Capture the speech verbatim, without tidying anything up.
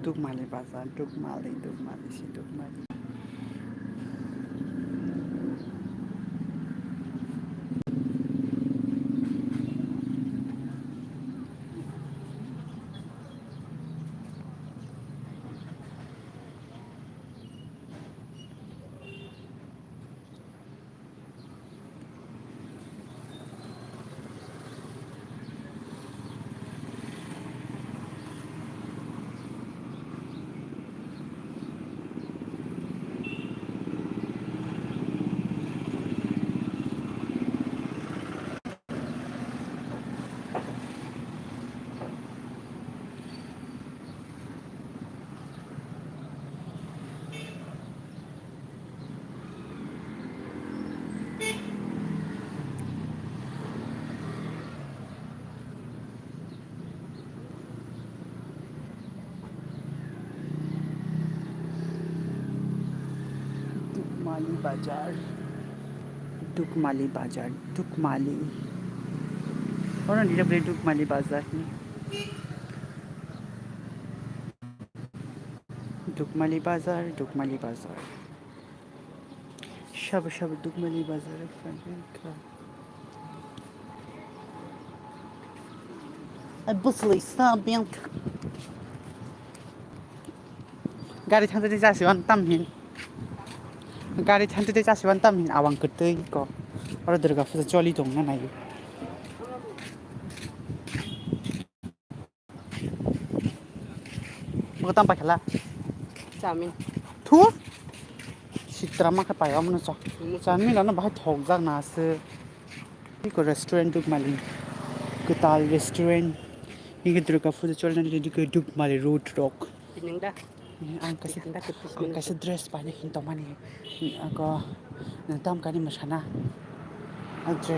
Dukmali bazar, Dukmali, Dukmali, si Dukmali. Dukmali bazar. Dukmali bazar. Dukmali. Oro ni Dukmali bazar. Dukmali bazar, Dukmali bazar. Sabo sabo Dukmali bazar. Ai, bwswlwi sa beng. Gari thangtwi jasiwan tamhin. Gari thangtwi jasiwan tamhin awang kwtwi ko. Oro Durga puja choli tongna naio. Mogo tam paikhala. Chamin. Thu. Sitra ma khe pai omono cha. Chamin ano bahai thokjak na se. Iko restaurant Dukmali. Kwtal restaurant. Iko Durga puja cholna nini iko Dukmali road rok. Tinang da. Ang kaisa, ang kaisa dress paina hin tongmani. Ako, nang tam kani masana. A dress